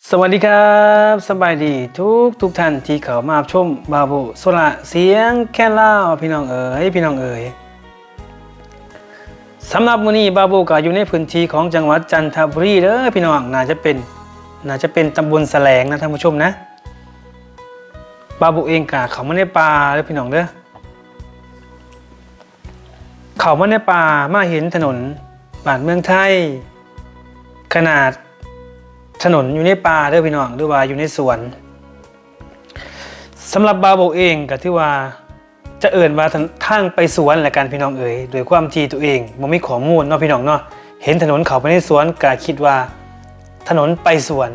ສະຫວັດດີຄັບ ສະບາຍດີທຸກໆທ່ານທີ່ເຂົ້າມາຮັບຊົມບ່າວໂບໂຊລາສຽງແຄນລາວ ພີ່ນ້ອງເອີຍ ພີ່ນ້ອງເອີຍ. ສຳລັບມື້ນີ້ບ່າວໂບກໍຢູ່ໃນພື້ນທີ່ຂອງຈັງຫວັດຈັນທະບູລີເດີພີ່ນ້ອງ, ໜ້າຈະເປັນ ໜ້າຈະເປັນຕຳບົນສະແຫຼງນະທ່ານຜູ້ຊົມນະ. ບ່າວໂບເອງກໍເຂົ້າມາໃນປ່າເດີພີ່ນ້ອງເດີ. ເຂົ້າມາໃນປ່າ ມາເຫັນຖະໜົນບ້ານເມືອງໄທ ຂະໜາດຖະໜົນຢູ່ໃນປ່າເດີພີ່ນ້ອງ ຫຼືວ່າຢູ່ໃນສວນ. ສຳລັບບ່າວໂບເອງກໍຖືວ່າ ຈະເອີ້ນວ່າທາງ ທາງໄປສວນລະກັນພີ່ນ້ອງເອີຍ, ດ້ວຍຄວາມທີ່ຕົວເອງບໍ່ມີຂໍ້ມູນເນາະພີ່ນ້ອງເນາະ, ເຫັນຖະໜົນເຂົ້າໄປໃນສວນກໍຄິດວ່າຖະໜົນໄປສວນ.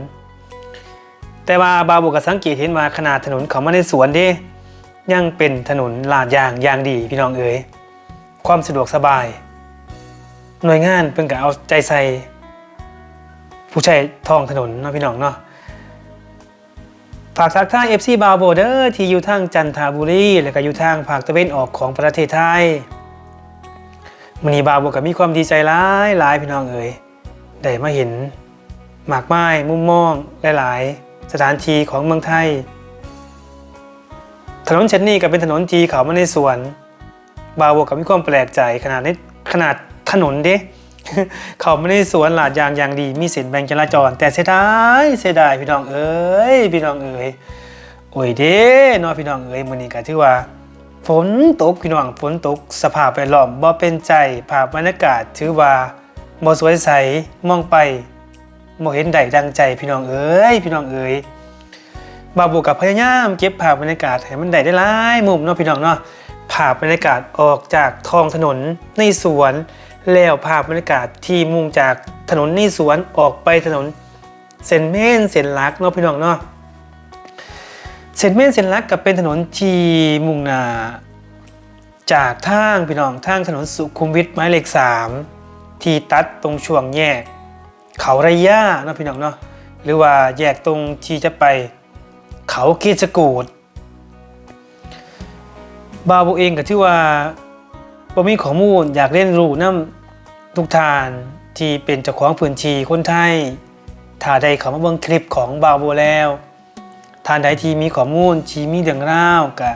ແຕ່ວ່າບ່າວໂບກໍສັງເກດເຫັນວ່າ ຂະໜາດຖະໜົນເຂົ້າມາໃນສວນເດ ຍັງເປັນຖະໜົນລາດຢາງຢ່າງດີພີ່ນ້ອງເອີຍ, ຄວາມສະດວກສະບາຍ. ໜ່ວຍງານເພິ່ນກໍເອົາໃຈໃສ່ຜູ້ໃຊ້ທ້ອງຖະໜົນເນາະພີ່ນ້ອງເນາະ. ຝາກທັກທາຍເອັຟຊີບ່າວໂບເດີ ທີ່ຢູ່ທາງຈັນທະບູລີ ແລະກໍຢູ່ທາງພາກຕາເວັນອອກຂອງປະເທດໄທ. ມື້ນີ້ບ່າວໂບກໍມີຄວາມດີໃຈຫຼາຍໆ ພີ່ນ້ອງເອີຍ, ໄດ້ມາເຫັນມາກມາຍມຸມມອງຫຼາຍໆສະຖານທີ່ຂອງເມືອງໄທ. ຖະໜົນເສັ້ນນີ້ກໍເປັນຖະໜົນທີ່ເຂົ້າມາໃນສວນ, ບ່າວໂບກໍມີຄວາມແປກໃຈ ຂະໜາດໃນ ຂະໜາດຖະໜົນເດ ເຂົ້າມາໃນສວນລາດຢາງຢ່າງດີ ມີເສັ້ນແບ່ງຈະລາຈອນ, ແຕ່ເສຍດາຍ ເສຍດາຍພີ່ນ້ອງເອີຍ ພີ່ນ້ອງເອີຍ. ໂອ້ຍເດເນາະພີ່ນ້ອງເອີຍ, ມື້ນີ້ກໍຖືວ່າຝົນຕົກພີ່ນ້ອງ, ຝົນຕົກ ສະພາບແວດລ້ອມບໍ່ເປັນໃຈ, ພາບບັນຍາກາດຖືວ່າບໍ່ສວຍໃສ, ມອງໄປ ບໍ່ເຫັນໄດ້ດັ່ງໃຈພີ່ນ້ອງເອີຍ ພີ່ນ້ອງເອີຍ. ບ່າວໂບກໍພະຍາຍາມເກັບພາບບັນຍາກາດໃຫ້ມັນໄດ້ຫຼາຍໆມຸມເນາະພີ່ນ້ອງເນາະ, ພາບບັນຍາກາດອອກຈາກທ້ອງຖະໜົນໃນສວນ ແລ້ວພາບບັນຍາກາດທີ່ມຸ່ງຈາກຖະໜົນໃນສວນອອກໄປຖະໜົນເສັ້ນເມນເສັ້ນຫຼັກເນາະພີ່ນ້ອງເນາະ. ເສັ້ນເມນເສັ້ນຫຼັກກໍເປັນຖະໜົນທີ່ມຸ່ງໜ້າຈາກທາງ ພີ່ນ້ອງ ທາງຖະໜົນສຸຂຸມວິດໝາຍເລກສາມ ທີ່ຕັດຕົງຊ່ວງແຍກ ເຂົາໄຣຍາເນາະພີ່ນ້ອງເນາະ ຫຼືວ່າແຍກຕົງທີ່ຈະໄປເຂົາຄິດສະກູດ. ບ່າວໂບເອງກໍຖືວ່າບໍ່ມີຂໍ້ມູນ ຢາກຮຽນຮູ້ນຳທຸກທ່ານທີ່ເປັນເຈົ້າຂອງພື້ນທີ່ຄົນໄທ. ຖ້າໄດ້ເຂົ້າມາເບິ່ງຄລິບຂອງບ່າວໂບແລ້ວ ທ່ານໃດທີ່ມີຂໍ້ມູນ ທີ່ມີເລື່ອງລາວ ກະ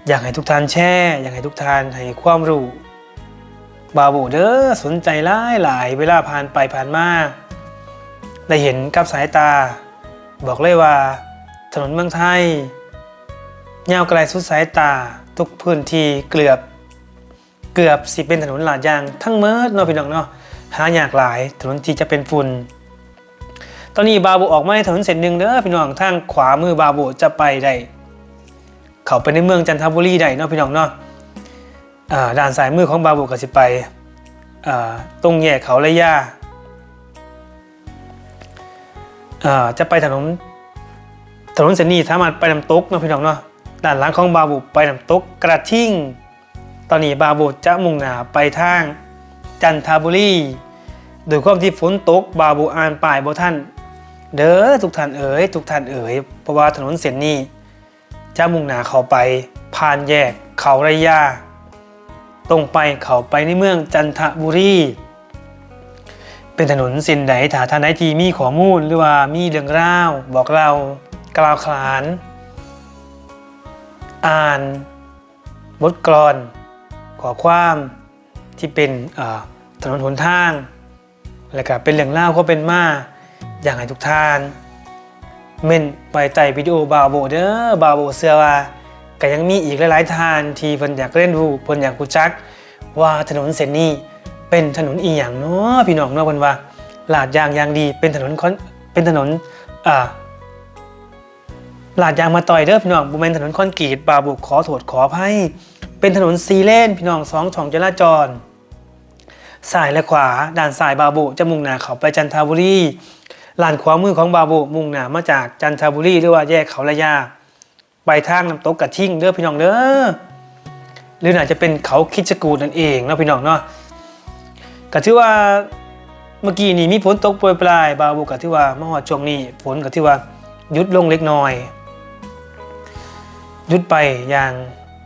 ຢາກໃຫ້ທຸກທ່ານແຊ, ຢາກໃຫ້ທຸກທ່ານໃຫ້ຄວາມຮູ້ບ່າວໂບເດີ. ສົນໃຈຫຼາຍໆ ເວລາຜ່ານໄປຜ່ານມາ ໄດ້ເຫັນກັບສາຍຕາ, ບອກເລີຍວ່າຖະໜົນເມືອງໄທ ຍາວໄກສຸດສາຍຕາ, ທຸກພື້ນທີ່ເກືອບ ເກືອບຊິເປັນຖະໜົນລາດຢາງທັງໝົດເນາະ ພີ່ນ້ອງເນາະ. ຫາຍາກຫຼາຍ ຖະໜົນທີ່ຈະເປັນຝຸ່ນ. ຕອນນີ້ບ່າວໂບອອກມາໃນຖະໜົນເສັ້ນໜຶ່ງເດີພີ່ນ້ອງ, ທາງຂວາມືບ່າວໂບຈະໄປໄດ້ ເຂົ້າໄປໃນເມືອງຈັນທະບູລີໄດ້ເນາະ ພີ່ນ້ອງເນາະ. ເອີ ດ້ານຊ້າຍມືຂອງບ່າວໂບກໍຊິໄປ ເອີ ຕົງແຍກເຂົາໄຣຍາ ເອີ ຈະໄປຖະໜົນ ຖະໜົນເສັ້ນນີ້ສາມາດໄປນ້ຳຕົກເນາະ ພີ່ນ້ອງເນາະ. ດ້ານຫຼັງຂອງບ່າວໂບໄປນ້ຳຕົກກະທິງ. ຕອນນີ້ບ່າວໂບຈະມຸ່ງໜ້າໄປທາງຈັນທະບູລີ. ດ້ວຍຄວາມທີ່ຝົນຕົກ ບ່າວໂບອ່ານປ້າຍບໍ່ທັນເດີ ທຸກທ່ານເອີຍ ທຸກທ່ານເອີຍ, ເພາະວ່າຖະໜົນເສັ້ນນີ້ຈະມຸ່ງໜ້າເຂົ້າໄປ ຜ່ານແຍກເຂົາໄຣຍາ ຕົງໄປເຂົ້າໄປໃນເມືອງຈັນທະບູລີ. ເປັນຖະໜົນເສັ້ນໃດ ຖ້າທ່ານໃດທີ່ມີຂໍ້ມູນ ຫຼືວ່າມີເລື່ອງລາວ ບອກເລົ່າ ກ່າວຂານ ອ່ານບົດກລອນ ຂໍ້ຄວາມທີ່ເປັນ ເອີ ຖະໜົນຫົນທາງ ແລະກະເປັນເລື່ອງລາວຄວາມເປັນມາ, ຢາກໃຫ້ທຸກທ່ານເມັ້ນໄວ້ໃຕ້ວິດີໂອບ່າວໂບເດີ. ບ່າວໂບເຊື່ອວ່າກະຍັງມີອີກຫຼາຍໆທ່ານທີ່ເພິ່ນຢາກຮຽນຮູ້ ເພິ່ນຢາກຮູ້ຈັກວ່າຖະໜົນເສັ້ນນີ້ເປັນຖະໜົນອີ່ຫຍັງເນາະ ພີ່ນ້ອງເນາະ. ເພິ່ນວ່າລາດຢາງຢ່າງດີ ເປັນຖະໜົນຄອນ ເປັນຖະໜົນ ອ່າ ລາດຢາງມາຕ່ອຍເດີພີ່ນ້ອງ, ບໍ່ແມ່ນຖະໜົນຄອນກຣີດ. ບ່າວໂບຂໍໂທດຂໍອະໄພ, ເປັນຖະໜົນສີ່ເລນພີ່ນ້ອງ, ສອງຊ່ອງຈະລາຈອນ ຊ້າຍ ແລະ ຂວາ. ດ້ານຊ້າຍບ່າວໂບຈະມຸ່ງໜ້າເຂົ້າໄປຈັນທະບູລີ, ດ້ານຂວາມືຂອງບ່າວໂບມຸ່ງໜ້າມາຈາກຈັນທະບູລີ ຫຼືວ່າແຍກເຂົາໄຣຍາ ໄປທາງນ້ຳຕົກກະທິງເດີພີ່ນ້ອງເດີ, ຫຼືໜ້າຈະເປັນເຂົາຄິດສະກູດນັ້ນເອງເນາະ ພີ່ນ້ອງເນາະ. ກະຖືວ່າ ເມື່ອກີ້ນີ້ມີຝົນຕົກໂປຣຍປາຍ, ບ່າວໂບກະຖືວ່າມາຮອດຊ່ວງນີ້ ຝົນກະຖືວ່າຢຸດລົງເລັກນ້ອຍ, ຢຸດໄປຢ່າງ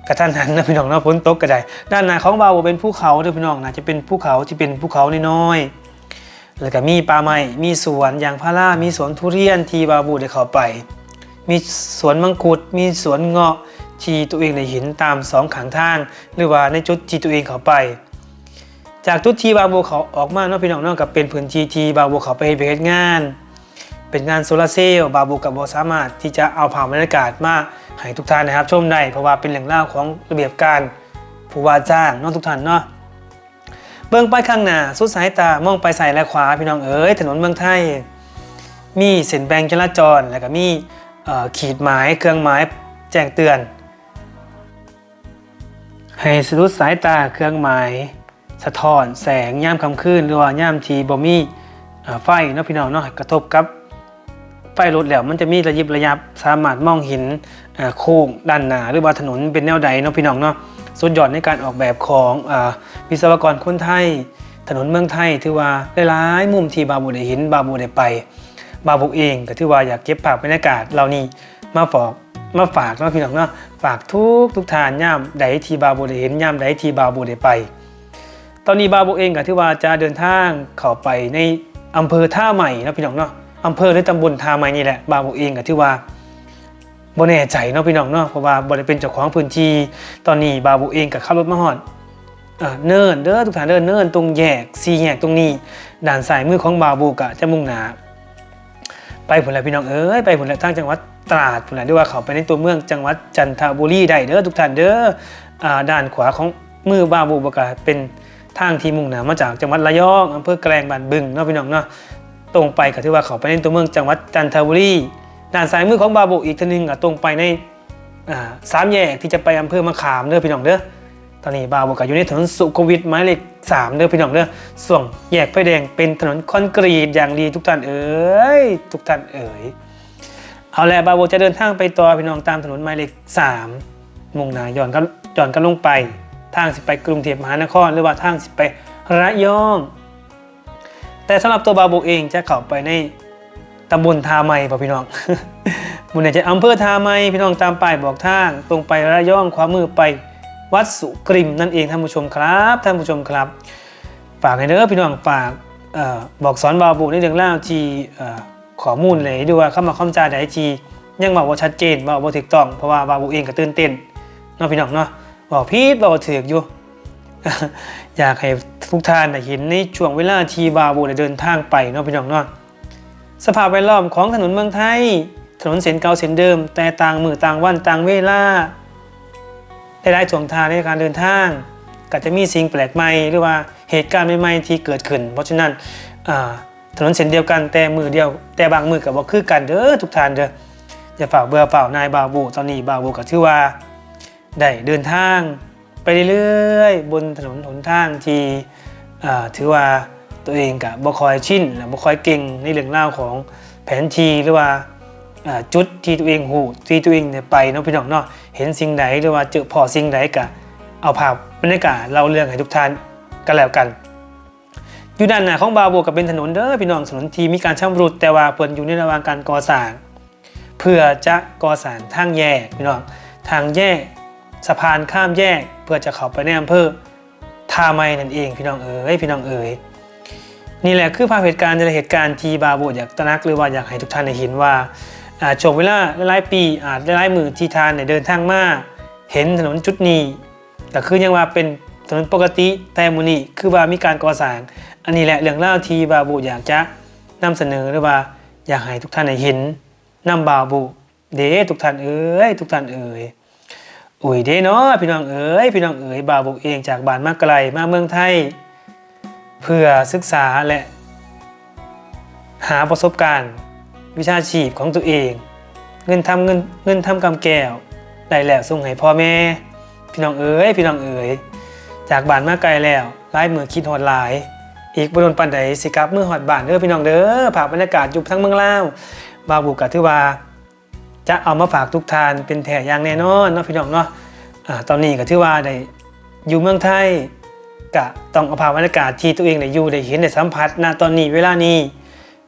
ກະທັນຫັນເນາະ ພີ່ນ້ອງເນາະ, ຝົນຕົກກະໄດ້. ດ້ານໜ້າຂອງບ່າວໂບເປັນພູເຂົາເດີພີ່ນ້ອງ, ໜ້າຈະເປັນພູເຂົາທີ່ເປັນພູເຂົານ້ອຍ ແລ້ວກໍມີປ່າໄມ້ ມີສວນຢາງພາລາ ມີສວນທຸລຽນທີ່ບ່າວບູໄດ້ເຂົ້າໄປ ມີສວນມັງຄຸດ ມີສວນເງາະທີ່ຕົວເອງໄດ້ເຫັນຕາມສອງຂ້າງທາງ ຫຼືວ່າໃນຈຸດທີ່ຕົວເອງເຂົ້າໄປ. ຈາກຈຸດທີ່ບ່າວບູເຂົ້າອອກມາເນາະ ພີ່ນ້ອງເນາະ ກໍເປັນພື້ນທີ່ທີ່ບ່າວບູເຂົ້າໄປເຮັດວຽກເຮັດງານ ເປັນງານໂຊລາເຊວ. ບ່າວບູກໍບໍ່ສາມາດທີ່ຈະເອົາພາບບັນຍາກາດມາໃຫ້ທຸກທ່ານໄດ້ຮັບຊົມໄດ້ ເພາະວ່າເປັນເລື່ອງລາວຂອງລະບຽບການຜູ້ວ່າຈ້າງເນາະ ທຸກທ່ານເນາະ. ເບິ່ງໄປຂ້າງໜ້າ ສຸດສາຍຕາ ມອງໄປຊ້າຍ ແລະ ຂວາ ພີ່ນ້ອງເອີຍ, ຖະໜົນເມືອງໄທ ມີເສັ້ນແບ່ງຈະລາຈອນ ແລ້ວກໍມີ ເອີ ຂີດໝາຍ ເຄື່ອງໝາຍແຈ້ງເຕືອນ ໃຫ້ສະດຸດສາຍຕາ. ເຄື່ອງໝາຍສະທ້ອນແສງຍາມຄ່ຳຄືນ ຫຼືວ່າຍາມທີ່ບໍ່ມີ ເອີ ໄຟເນາະ ພີ່ນ້ອງເນາະ, ກະທົບກັບ ໄຟລົດແລ້ວ ມັນຈະມີລະຢິບລະຍັບ ສາມາດມອງເຫັນ ເອີ ໂຄ້ງດ້ານໜ້າ ຫຼືວ່າຖະໜົນເປັນແນວໃດເນາະ ພີ່ນ້ອງເນາະ. ສຸດຍອດໃນການອອກແບບຂອງ ເອີ ວິສະວະກອນຄົນໄທ. ຖະໜົນເມືອງໄທ ຖືວ່າຫຼາຍໆມຸມທີ່ບ່າວບູໄດ້ເຫັນ ບ່າວບູໄດ້ໄປ ບ່າວບູເອງກໍຖືວ່າຢາກເກັບພາບບັນຍາກາດເຫຼົ່ານີ້ມາຟອກ ມາຝາກເນາະ ພີ່ນ້ອງເນາະ, ຝາກທຸກໆທ່ານ. ຍາມໃດທີ່ບ່າວບູໄດ້ເຫັນ ຍາມໃດທີ່ບ່າວບູໄດ້ໄປ ຕອນນີ້ບ່າວໂບເອງກໍຖືວ່າຈະເດີນທາງເຂົ້າໄປໃນອຳເພີທ່າໃໝ່ເນາະ ພີ່ນ້ອງເນາະ, ອຳເພີ ຫຼື ຕຳບົນທ່າໃໝ່ນີ້ແຫຼະ. ບ່າວໂບເອງກໍຖືວ່າບໍ່ແນ່ໃຈເນາະ ພີ່ນ້ອງເນາະ, ເພາະວ່າບໍ່ໄດ້ເປັນເຈົ້າຂອງພື້ນທີ່. ຕອນນີ້ບ່າວໂບເອງກໍຂັບລົດມາຮອດ ເນີນເດີທຸກທ່ານເດີ, ເນີນຕົງແຍກ ສີ່ແຍກຕົງນີ້, ດ້ານຊ້າຍມືຂອງບ່າວໂບກໍຈະມຸ່ງໜ້າ ໄປພຸ້ນແຫຼະ ພີ່ນ້ອງເອີຍ, ໄປພຸ້ນແຫຼະ ທາງຈັງຫວັດຕາດພຸ້ນແຫຼະ ຫຼືວ່າເຂົ້າໄປໃນຕົວເມືອງຈັງຫວັດຈັນທະບູລີໄດ້ເດີທຸກທ່ານເດີ. ອ່າ ດ້ານຂວາຂອງມືບ່າວໂບກໍເປັນທາງທີ່ມຸ່ງໜ້າມາຈາກຈັງຫວັດລະຍອງ ອຳເພີແກລ້ງ ບ້ານບຶງເນາະ ພີ່ນ້ອງເນາະ, ຕົງໄປກໍຖືວ່າເຂົ້າໄປໃນຕົວເມືອງຈັງຫວັດຈັນທະບູລີ. ດ້ານຊ້າຍມືຂອງບ່າວໂບອີກເທື່ອໜຶ່ງກໍຕົງໄປໃນ ອ່າ ສາມແຍກທີ່ຈະໄປອຳເພີມະຂາມເດີ ພີ່ນ້ອງເດີ. ຕອນນີ້ບ່າວໂບກໍຢູ່ໃນຖະໜົນສຸຂຸມວິດໝາຍເລກສາມເດີ ພີ່ນ້ອງເດີ, ຊ່ວງແຍກໄຟແດງເປັນຖະໜົນຄອນກຣີດຢ່າງດີ ທຸກທ່ານເອີຍ ທຸກທ່ານເອີຍ. ເອົາແຫຼະ ບ່າວໂບຈະເດີນທາງໄປຕໍ່ ພີ່ນ້ອງ, ຕາມຖະໜົນໝາຍເລກສາມ ມຸ່ງໜ້າຍ້ອນກັບ ຍ້ອນກັບລົງໄປ. ທາງຊິໄປກຸງເທບມະຫານະຄອນ ຫຼືວ່າທາງຊິໄປລະຍອງ. ແຕ່ສຳລັບຕົວບ່າວໂບເອງຈະເຂົ້າໄປໃນຕຳບົນທ່າໃໝ່ບໍ່ ພີ່ນ້ອງ, ບໍ່ແນ່ໃຈ. ອຳເພີທ່າໃໝ່ ພີ່ນ້ອງ, ຕາມປ້າຍບອກທາງ ຕົງໄປລະຍອງ, ຂວາມືໄປວັດສຸກຣິມນັ້ນເອງ ທ່ານຜູ້ຊົມຄັບ ທ່ານຜູ້ຊົມຄັບ. ຝາກໃຫ້ເດີ ພີ່ນ້ອງ, ຝາກ ເອີ່ ບອກສອນບ່າວໂບໃນເລື່ອງລາວທີ່ ເອີ່ ຂໍ້ມູນໃດ ຫຼືວ່າຄຳເວົ້າຄຳຈາໃດທີ່ຍັງເວົ້າບໍ່ຊັດເຈນ ເວົ້າບໍ່ຖືກຕ້ອງ, ເພາະວ່າບ່າວໂບເອງກໍຕື່ນເຕັ້ນເນາະ ພີ່ນ້ອງເນາະ, ເວົ້າຜິດເວົ້າບໍ່ຖືກຢູ່. ຢາກໃຫ້ທຸກທ່ານໄດ້ເຫັນໃນຊ່ວງເວລາທີ່ບ່າວໂບໄດ້ເດີນທາງໄປເນາະ ພີ່ນ້ອງເນາະ. ສະພາບແວດລ້ອມຂອງຖະໜົນເມືອງໄທ, ຖະໜົນເສັ້ນເກົ່າເສັ້ນເດີມ ແຕ່ຕ່າງມື້ຕ່າງວັນຕ່າງເວລາ, ຫຼາຍໆຊ່ວງທາງໃນການເດີນທາງ ກໍຈະມີສິ່ງແປກໃໝ່ ຫຼືວ່າເຫດການໃໝ່ໆທີ່ເກີດຂຶ້ນ. ເພາະສະນັ້ນ ອ່າ ຖະໜົນເສັ້ນດຽວກັນ ແຕ່ມື້ດຽວ ແຕ່ບາງມື້ກໍບໍ່ຄືກັນເດີທຸກທ່ານເດີ. ຢ່າຟ້າວເບື່ອຟ້າວໜ່າຍບ່າວໂບ. ຕອນນີ້ບ່າວໂບກໍຖືວ່າ ໄດ້ເດີນທາງໄປເລື້ອຍໆ ບົນຖະໜົນຫົນທາງທີ່ ເອີ່ ຖືວ່າຕົວເອງກະບໍ່ຄ່ອຍຊິນ ແລະ ບໍ່ຄ່ອຍເກັ່ງໃນເລື່ອງລາວຂອງແຜນທີ່ ຫຼືວ່າ ເອີ່ ຈຸດທີ່ຕົວເອງຮູ້ ທີ່ຕົວເອງໄດ້ໄປເນາະ ພີ່ນ້ອງເນາະ. ເຫັນສິ່ງໃດ ຫຼືວ່າເຈີພໍ້ສິ່ງໃດ ກະເອົາພາບບັນຍາກາດເລົ່າເລື່ອງໃຫ້ທຸກທ່ານກັນແລ້ວກັນ. ຢູ່ດ້ານໜ້າຂອງບ່າວໂບກໍເປັນຖະໜົນເດີ ພີ່ນ້ອງ, ຖະໜົນທີ່ມີການຊຳລຸດ ແຕ່ວ່າເພິ່ນຢູ່ໃນລະຫວ່າງການກໍ່ສ້າງ ເພື່ອຈະກໍ່ສ້າງທາງແຍກ ພີ່ນ້ອງ, ທາງແຍກ ສະພານຂ້າມແຍກ ເພື່ອຈະເຂົ້າໄປໃນອຳເພີທ່າໃໝ່ນັ້ນເອງ ພີ່ນ້ອງເອີຍ ພີ່ນ້ອງເອີຍ. ນີ້ແຫຼະຄືພາບເຫດການແຕ່ລະເຫດການທີ່ບ່າວໂບຢາກຕະໜັກ ຫຼືວ່າຢາກໃຫ້ທຸກທ່ານໄດ້ເຫັນວ່າ ອ່າ ຊ່ວງເວລາຫຼາຍໆປີ ອາດຫຼາຍໆມື້ທີ່ທ່ານໄດ້ເດີນທາງມາເຫັນຖະໜົນຈຸດນີ້ ກໍຄືຍັງວ່າເປັນຖະໜົນປົກກະຕິ, ແຕ່ມື້ນີ້ຄືວ່າມີການກໍ່ສ້າງ. ອັນນີ້ແຫຼະເລື່ອງລາວທີ່ບ່າວໂບຢາກຈະນຳສະເໜີ ຫຼືວ່າຢາກໃຫ້ທຸກທ່ານໄດ້ເຫັນ ນຳບ່າວໂບເດ້ ທຸກທ່ານເອີຍ ທຸກທ່ານເອີຍ. ໂອ້ຍເດ້ເນາະ ພີ່ນ້ອງເອີຍ ພີ່ນ້ອງເອີຍ, ບ່າວໂບເອງຈາກບ້ານມາໄກ ມາເມືອງໄທ ເພື່ອສຶກສາ ແລະ ຫາປະສົບການວິຊາຊີບຂອງຕົວເອງ. ເງິນທຳ ເງິນ ເງິນທຳກຳແກ້ວໄດ້ແລ້ວ ສົ່ງໃຫ້ພໍ່ແມ່. ພີ່ນ້ອງເອີຍ ພີ່ນ້ອງເອີຍ, ຈາກບ້ານມາໄກແລ້ວ ຫຼາຍມື້ຄິດຮອດຫຼາຍ, ອີກບໍ່ດົນປານໃດຊິກັບເມືອຮອດບ້ານເດີ ພີ່ນ້ອງເດີ. ພາບບັນຍາກາດຢູ່ທາງເມືອງລາວ ບ່າວໂບກໍຖືວ່າຈະເອົາມາຝາກທຸກທ່ານເປັນແທ້ຢ່າງແນ່ນອນເນາະ ພີ່ນ້ອງເນາະ. ອາ ຕອນນີ້ກໍຖືວ່າໄດ້ຢູ່ເມືອງໄທ ກະຕ້ອງເອົາພາບບັນຍາກາດທີ່ຕົວເອງໄດ້ຢູ່ ໄດ້ເຫັນ ໄດ້ສຳຜັດ ນະຕອນນີ້ ເວລານີ້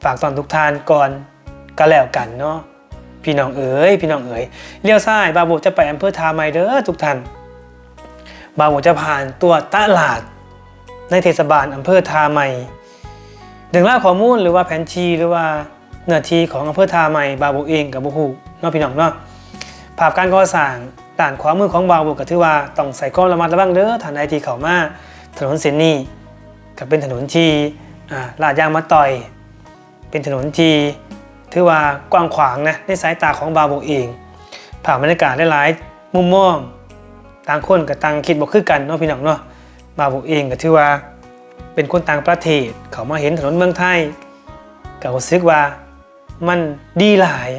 ຝາກຕ້ອນທຸກທ່ານກ່ອນກໍແລ້ວກັນເນາະ ພີ່ນ້ອງເອີຍ ພີ່ນ້ອງເອີຍ. ລ້ຽວຊ້າຍ ບ່າວໂບຈະໄປອຳເພີທ່າໃໝ່ເດີທຸກທ່ານ. ບ່າວໂບຈະຜ່ານຕົວະຕະຫຼາດໃນເທດສະບານອຳເພີທ່າໃໝ່. ເລື່ອງລາວຂໍ້ມູນ ຫຼືວ່າແຜນທີ່ ຫຼືວ່າເນື້ອທີ່ຂອງອຳເພີທ່າໃໝ່ ບ່າວໂບເອງກໍບໍ່ຮູ້ເນາະ ພີ່ນ້ອງເນາະ. ພາບການກໍ່ສ້າງດ້ານຂວາມືຂອງບ່າວໂບກໍຖືວ່າຕ້ອງໃຊ້ຄວາມລະມັດລະວັງເດີ້ ທ່ານໃດທີ່ເຂົ້າມາຖະໜົນເສັ້ນນີ້. ກໍເປັນຖະໜົນທີ່ ອາ ລາດຢາງມາຕ່ອຍ ເປັນຖະໜົນທີ່ຖືວ່າກວ້າງຂວາງນະ ໃນສາຍຕາຂອງບ່າວໂບເອງ. ພາບບັນຍາກາດຫຼາຍໆມຸມມອງ ຕ່າງຄົນກໍຕ່າງຄິດບໍ່ຄືກັນເນາະ ພີ່ນ້ອງເນາະ. ບ່າວໂບເອງກໍຖືວ່າເປັນຄົນຕ່າງປະເທດ ເຂົ້າມາເຫັນຖະໜົນເມືອງໄທ ກໍຮູ້ສຶກວ່າມັນດີຫຼາຍ,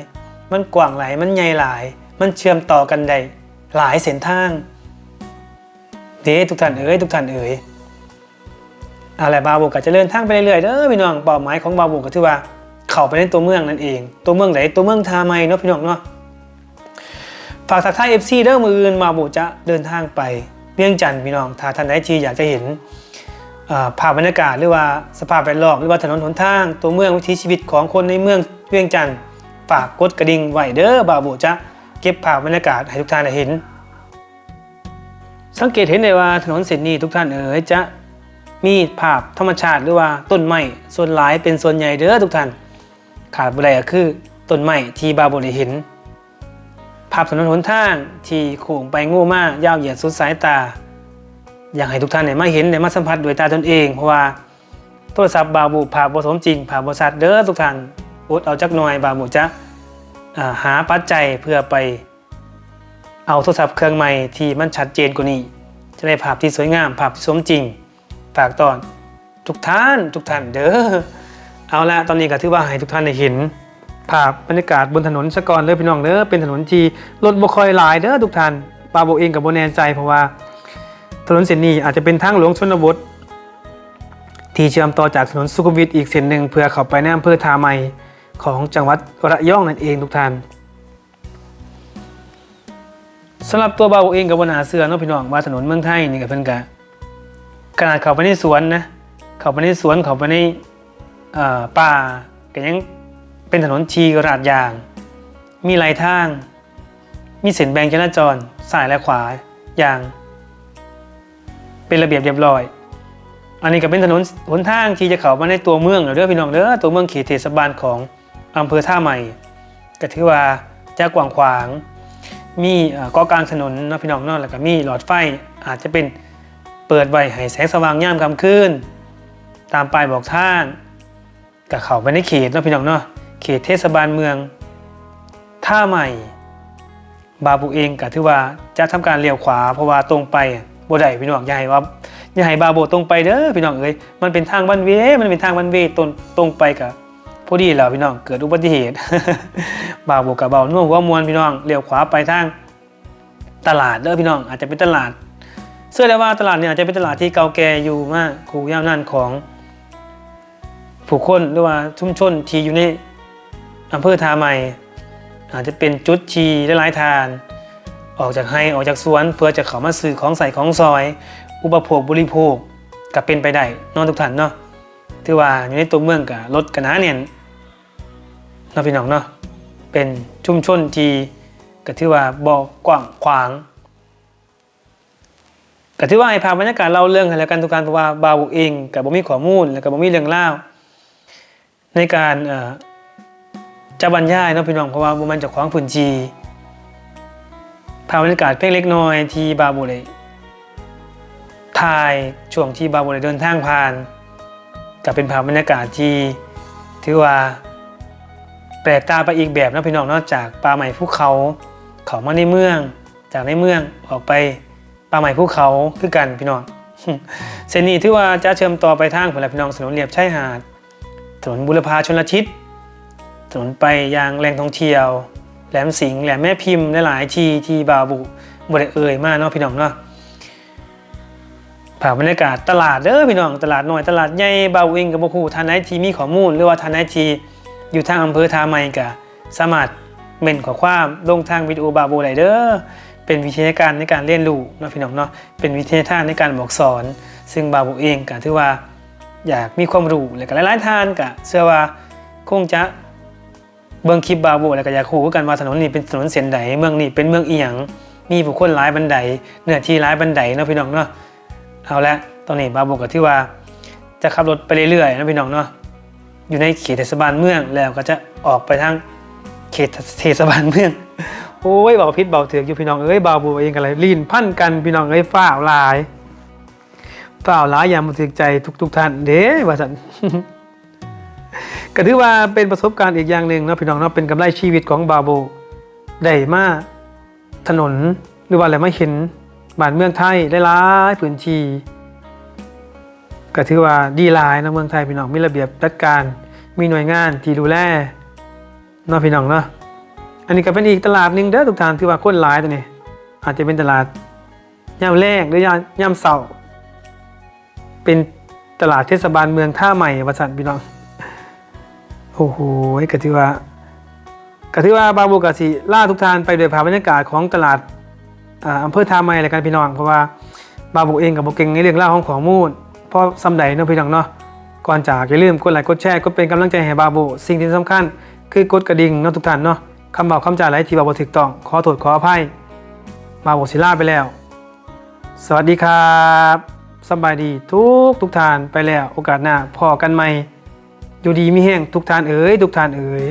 ມັນກວ້າງຫຼາຍ, ມັນໃຫຍ່ຫຼາຍ, ມັນເຊື່ອມຕໍ່ກັນໄດ້ຫຼາຍເສັ້ນທາງເດ້ ທຸກທ່ານເອີຍ, ທຸກທ່ານເອີຍ. ເອົາລະ ບ່າວໂບກໍຈະເດີນທາງໄປເລື້ອຍໆເດີພີ່ນ້ອງ. ເປົ້າໝາຍຂອງບ່າວໂບກໍຖືວ່າເຂົ້າໄປໃນຕົວເມືອງນັ້ນເອງ. ຕົວເມືອງໃດ? ຕົວເມືອງທ່າໃໝ່ເນາະ ພີ່ນ້ອງເນາະ. ຝາກທັກທາຍ ເອັຟຊີ ເດີ ມື້ອື່ນບ່າວໂບຈະເດີນທາງໄປວຽງຈັນ ພີ່ນ້ອງ. ຖ້າທ່ານໃດທີ່ຢາກຈະເຫັນ ເອີ ພາບບັນຍາກາດ ຫຼືວ່າສະພາບແວດລ້ອມ ຫຼືວ່າຖະໜົນຫົນທາງ ຕົວເມືອງ ວິຖີຊີວິດຂອງຄົນໃນເມືອງວຽງຈັນ ຝາກກົດກະດິ່ງໄວ້ເດີ. ບ່າວໂບຈະເກັບພາບບັນຍາກາດໃຫ້ທຸກທ່ານໄດ້ເຫັນ. ສັງເກດເຫັນໄດ້ວ່າຖະໜົນເສັ້ນນີ້ ທຸກທ່ານເອີຍ ຈະມີພາບທຳມະຊາດ ຫຼືວ່າຕົ້ນໄມ້ສ່ວນຫຼາຍເປັນສ່ວນໃຫຍ່ເດີທຸກທ່ານ. ຂາດບໍ່ໄດ້ກໍຄືຕົ້ນໄມ້ທີ່ບ່າວໂບໄດ້ເຫັນ. ພາບຖະໜົນຫົນທາງທີ່ໂຄ້ງໄປໂງ່ມາ ຍາວຢຽດສຸດສາຍຕາ. ຢາກໃຫ້ທຸກທ່ານໄດ້ມາເຫັນ ໄດ້ມາສຳຜັດດ້ວຍຕາຕົນເອງ, ເພາະວ່າໂທລະສັບບ່າວໂບພາບບໍ່ສົມຈິງ, ພາບບໍ່ຊັດເດີທຸກທ່ານ. ອົດເອົາຈັກໜ່ອຍ, ບ່າວໂບຈະ ອາ ຫາປັດໄຈເພື່ອໄປ ເອົາໂທລະສັບເຄື່ອງໃໝ່ທີ່ມັນຊັດເຈນກວ່ານີ້ ຈະໄດ້ພາບທີ່ສວຍງາມ, ພາບທີ່ສົມຈິງ. ຝາກຕ້ອນທຸກທ່ານ, ທຸກທ່ານເດີ. ເອົາລະ, ຕອນນີ້ກໍຖືວ່າໃຫ້ທຸກທ່ານໄດ້ເຫັນພາບບັນຍາກາດບົນຖະໜົນສາກ່ອນເດີພີ່ນ້ອງເດີ. ເປັນຖະໜົນທີ່ລົດບໍ່ຄ່ອຍຫຼາຍເດີທຸກທ່ານ. ບ່າວໂບເອງກໍບໍ່ແນ່ໃຈ, ເພາະວ່າຖະໜົນເສັ້ນນີ້ອາດຈະເປັນທາງຫຼວງຊົນນະບົດ ທີ່ເຊື່ອມຕໍ່ຈາກຖະໜົນສຸຂຸມວິດອີກເສັ້ນໜຶ່ງ ເພື່ອເຂົ້າໄປໃນອຳເພີທ່າໃໝ່ຂອງຈັງຫວັດລະຍອງນັ້ນເອງທຸກທ່ານ. ສຳລັບຕົວບ່າວເອງກໍບໍ່ໜ້າເຊື່ອເນາະ ພີ່ນ້ອງ, ວ່າຖະໜົນເມືອງໄທນີ້ກໍເພິ່ນກໍ ຂະໜາດເຂົ້າໄປໃນສວນນະ, ເຂົ້າໄປໃນສວນ, ເຂົ້າໄປໃນ ເອີ ປ່າ, ກໍຍັງເປັນຖະໜົນທີ່ລາດຢາງ, ມີຫຼາຍທາງ, ມີເສັ້ນແບ່ງຈະລາຈອນຊ້າຍ ແລະ ຂວາຢ່າງເປັນລະບຽບລຽບຮ້ອຍ. ອັນນີ້ກໍເປັນຖະໜົນຫົນທາງທີ່ຈະເຂົ້າມາໃນຕົວເມືອງແລ້ວເດີ ພີ່ນ້ອງເດີ, ຕົວເມືອງເຂດເທດສະບານຂອງ ອຳເພີທ່າໃໝ່ ກໍຖືວ່າຈະກວ້າງຂວາງ, ມີ ເອີ ເກາະກາງຖະໜົນເນາະ ພີ່ນ້ອງເນາະ, ແລ້ວກໍມີຫຼອດໄຟ, ອາດຈະເປັນເປີດໄວ້ໃຫ້ແສງສະຫວ່າງຍາມຄ່ຳຄືນ, ຕາມປ້າຍບອກທາງ. ກໍເຂົ້າໄປໃນເຂດເນາະ ພີ່ນ້ອງເນາະ, ເຂດເທດສະບານເມືອງທ່າໃໝ່. ບ່າວໂບເອງກໍຖືວ່າຈະທຳການລ້ຽວຂວາ, ເພາະວ່າຕົງໄປບໍ່ໄດ້ພີ່ນ້ອງ. ຢ່າໃຫ້ວ່າ ຢ່າໃຫ້ບ່າວໂບຕົງໄປເດີພີ່ນ້ອງເອີຍ, ມັນເປັນທາງວັນເວ, ມັນເປັນທາງວັນເວ, ຕົງ ຕົງໄປກໍພໍດີແລ້ວພີ່ນ້ອງ ເກີດອຸບັດຕິເຫດ. ບ່າວໂບກໍເວົ້ານົວຫົວມ່ວນພີ່ນ້ອງ, ລ້ຽວຂວາໄປທາງຕະຫຼາດເດີພີ່ນ້ອງ, ອາດຈະເປັນຕະຫຼາດ, ເຊື່ອໄດ້ວ່າຕະຫຼາດນີ້ອາດຈະເປັນຕະຫຼາດທີ່ເກົ່າແກ່ຢູ່ມາຄູ່ຍາວນານຂອງ ຜູ້ຄົນ ຫຼືວ່າຊຸມຊົນທີ່ຢູ່ໃນອຳເພີທ່າໃໝ່, ອາດຈະເປັນຈຸດທີ່ຫຼາຍໆທ່ານອອກຈາກໄຮ່ອອກຈາກສວນ ເພື່ອຈະເຂົ້າມາຊື້ຂອງໃຊ້ຂອງສອຍ ອຸປະໂພກບໍລິໂພກ ກໍເປັນໄປໄດ້ເນາະທຸກທ່ານເນາະ. ຖືວ່າຢູ່ໃນຕົວເມືອງກໍລົດກໍໜາແໜ້ນເນາະ ພີ່ນ້ອງເນາະ, ເປັນຊຸມຊົນທີ່ກໍຖືວ່າບໍ່ກວ້າງຂວາງ. ກໍຖືວ່າໃຫ້ພາບບັນຍາກາດເລົ່າເລື່ອງໃຫ້ແລ້ວກັນທຸກທ່ານ, ເພາະວ່າບ່າວເອງກໍບໍ່ມີຂໍ້ມູນ ແລ້ວກໍບໍ່ມີເລື່ອງລາວໃນການ ເອີ ຈະບັນຍາຍເນາະ ພີ່ນ້ອງ, ເພາະວ່າບໍ່ແມ່ນເຈົ້າຂອງພື້ນທີ່. ພາບບັນຍາກາດພຽງເລັກນ້ອຍທີ່ບ່າວໂບໄດ້ຖ່າຍຊ່ວງທີ່ບ່າວໂບໄດ້ເດີນທາງຜ່ານ, ກໍເປັນພາບບັນຍາກາດທີ່ຖືວ່າແປກຕາໄປອີກແບບເນາະ ພີ່ນ້ອງເນາະ, ຈາກປ່າໄມ້ພູເຂົາເຂົ້າມາໃນເມືອງ, ຈາກໃນເມືອງອອກໄປປ່າໄມ້ພູເຂົາຄືກັນພີ່ນ້ອງ. ເສັ້ນນີ້ຖືວ່າຈະເຊື່ອມຕໍ່ໄປທາງພຸ້ນລະພີ່ນ້ອງ, ຖະໜົນລຽບຊາຍຫາດ, ຖະໜົນບູລະພາຊົນລະທິດ, ຖະໜົນໄປຍັງແຫຼ່ງທ່ອງທ່ຽວແຫຼມສິງ, ແຫຼມແມ່ພິມ, ຫຼາຍໆທີ່ທີ່ບ່າວບໍ່ໄດ້ເອີ່ຍມາເນາະ ພີ່ນ້ອງເນາະ. ພາບບັນຍາກາດຕະຫຼາດເດີພີ່ນ້ອງ, ຕະຫຼາດນ້ອຍ ຕະຫຼາດໃຫຍ່ ບ່າວເອງກໍບໍ່ຮູ້, ທ່ານໃດທີ່ມີຂໍ້ມູນ ຫຼືວ່າທ່ານໃດທີ່ຢູ່ທາງອຳເພີທ່າໃໝ່ກໍ ສາມາດເມັ້ນຂໍ້ຄວາມລົງທາງວິດີໂອບ່າວໂບໄດ້ເດີ. ເປັນວິທະຍາການໃນການຮຽນຮູ້ເນາະ ພີ່ນ້ອງເນາະ, ເປັນວິທະຍາທານໃນການບອກສອນ, ຊຶ່ງບ່າວໂບເອງກໍຖືວ່າຢາກມີຄວາມຮູ້ ແລະ ກໍຫຼາຍໆທ່ານກໍເຊື່ອວ່າຄົງຈະເບິ່ງຄລິບບ່າວໂບ ແລ້ວກໍຢາກຮູ້ຄືກັນວ່າຖະໜົນນີ້ເປັນຖະໜົນເສັ້ນໃດ, ເມືອງນີ້ເປັນເມືອງອີ່ຫຍັງ, ມີຜູ້ຄົນຫຼາຍປານໃດ, ເນື້ອທີ່ຫຼາຍປານໃດເນາະ ພີ່ນ້ອງເນາະ. ເອົາລະ ຕອນນີ້ບ່າວໂບກໍຖືວ່າຈະຂັບລົດໄປເລື້ອຍໆເນາະ ພີ່ນ້ອງເນາະ. ຢູ່ໃນເຂດເທດສະບານເມືອງ ແລ້ວກໍຈະອອກໄປທາງເຂດເທດສະບານເມືອງ. ໂອ້ຍ ເວົ້າຜິດເວົ້າຖືກຢູ່ພີ່ນ້ອງເອີຍ, ບ່າວບູເອງກໍໄດ້ລີ້ນພັນກັນພີ່ນ້ອງເອີຍ. ຟ້າວຫຼາຍ ຟ້າວຫຼາຍຢ່າບໍ່ຖືກໃຈທຸກໆທ່ານເດ້ ວ່າຊັ້ນ. ກໍຖືວ່າເປັນປະສົບການອີກຢ່າງໜຶ່ງເນາະພີ່ນ້ອງເນາະ, ເປັນກຳໄລຊີວິດຂອງບ່າວບູ ໄດ້ມາຖະໜົນ ຫຼືວ່າໄດ້ມາເຫັນບ້ານເມືອງໄທຫຼາຍໆພື້ນທີ່. ກໍຖືວ່າດີຫຼາຍເນາະ ເມືອງໄທພີ່ນ້ອງ, ມີລະບຽບຈັດການ ມີໜ່ວຍງານທີ່ດູແລເນາະພີ່ນ້ອງເນາະ. ອັນນີ້ກໍເປັນອີກຕະຫຼາດໜຶ່ງເດີທຸກທ່ານ, ຖືວ່າຄົນຫຼາຍຕົວນີ້ ອາດຈະເປັນຕະຫຼາດຍາມແລງ ຫຼືຍາມ ຍາມເຊົ້າ. ເປັນຕະຫຼາດເທດສະບານເມືອງທ່າໃໝ່ວ່າຊັ້ນພີ່ນ້ອງ. ໂອ້ໂຫ ກໍຖືວ່າ ກໍຖືວ່າບ່າວບູກໍຊິລາທຸກທ່ານໄປດ້ວຍພາບບັນຍາກາດຂອງຕະຫຼາດ ອາ ອຳເພີທ່າໃໝ່ແລ້ວກັນພີ່ນ້ອງ, ເພາະວ່າບ່າວບູເອງກໍບໍ່ເກັ່ງໃນເລື່ອງລາວຂອງຂໍ້ມູນພໍສ່ຳໃດເນາະພີ່ນ້ອງເນາະ. ກ່ອນຈາກ ຢ່າລືມກົດໄລກົດແຊ ກົດເປັນກຳລັງໃຈໃຫ້ບ່າວບູ. ສິ່ງທີ່ສຳຄັນຄືກົດກະດິ່ງເນາະທຸກທ່ານເນາະ. ຄຳເວົ້າຄຳຈາໃດທີ່ເວົ້າບໍ່ຖືກຕ້ອງ ຂໍໂທດຂໍອະໄພ. ບ່າວບູຊິລາໄປແລ້ວ. ສະຫວັດດີຄັບ ສະບາຍດີທຸກໆທ່ານໄປແລ້ວ. ໂອກາດໜ້າພໍ້ກັນໃໝ່. ຢູ່ດີມີແຮງທຸກທ່ານເອີຍ ທຸກທ່ານເອີຍ.